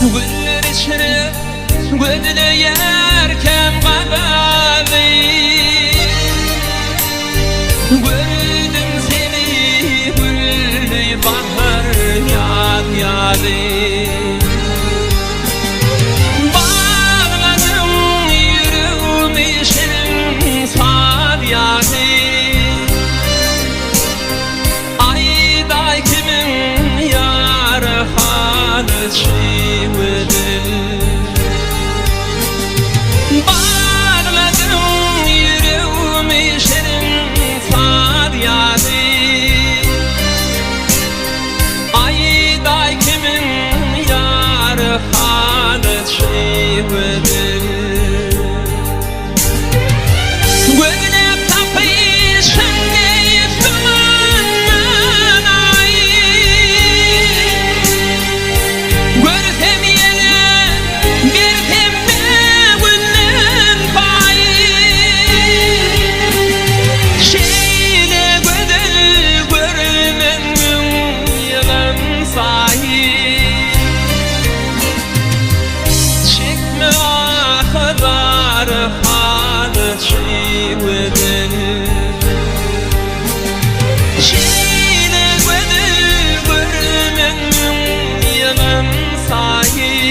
Güller içre gözleýärkäm gazaly Gördüm seni gülli bahar ýaz ýaly Bagladyň ýüregimi şirin saz ýaly Aýdaý kimiň ýary halyçy gözel. Bagladyň ýüregimi şirin saz ýaly. Aýdaý kimiň ýary halyçy gözel. Gözläp tapyşyň deý sumandan aý. Görsem ýene bersem-de günden paý. Şeýle gözel görmen ýylan saýy. Çekme ahy-zar halyçy gözel. Şeýle gözel görmen ýylan saýy.